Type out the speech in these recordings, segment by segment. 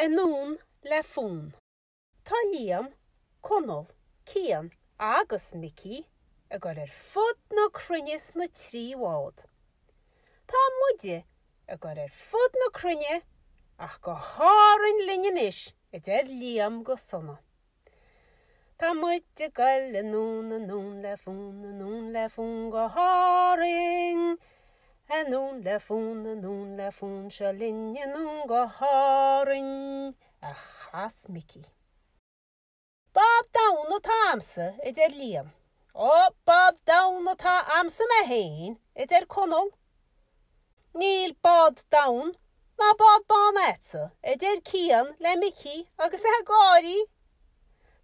Anonn le Fonn. Tá Liam, Conall, Cian agus Micí ag goil ar fud na cruinne sna 3 bhád. Tá muide ag goil ar fud na cruinne ach go hÁrainn linn anois, a deir Liam go sona. Tá muid ag goil anonn, anonn le fonn, anonn le fonn go hÁrainn. Anonn le fonn, anonn le fonn, seo linn anonn go hÁrainn, a chas Micí. Bád donn atá a'msa, a deir Liam. Ó, bád donn atá a'msa mé féin, a deir Conall. Níl bád donn ná bád bán a'dsa, a deir Cian le Micí agus é ag gáirí.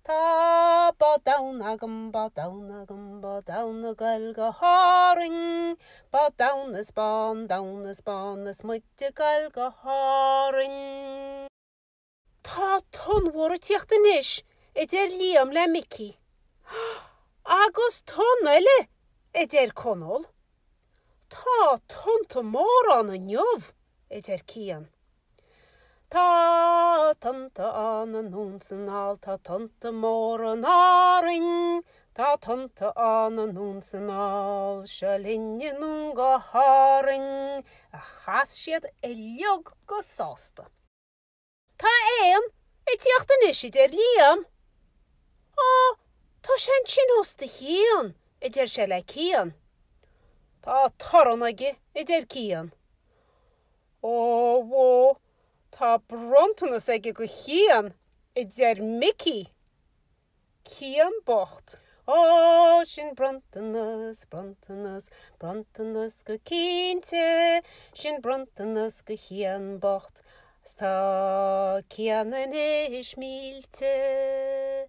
Tá bád donn agam, bád donn agam, bád donn ag goil go hÁrainn, bád donn is bán, donn is bán is muid ag goil go hÁrainn. Tá tonn mhór ag tíocht anois, a deir Liam le Micí. Agus tonn eile, a deir Conall. Tá tonnta móra ann inniu, a deir Cian. Tá tonnta ann anonn 's anall, tá tonnta móra in Árainn, tá tonnta ann anonn 's anall, seo linn anonn go hÁrainn, a chas siad uilig go sásta. Tá éan ag tíocht anois, a deir Liam. Ó, tá sé ansin os do chionn, a deir sé le Cian. Tá torann aige, a deir Cian. Ó, bhó, tá bronntanas aige go Chian, a deir Micí. Cian bocht. Ó, sin bronntanas, bronntanas, bronntanas go cinnte, sin bronntanas go Chian bocht, 's tá Cian anois millte.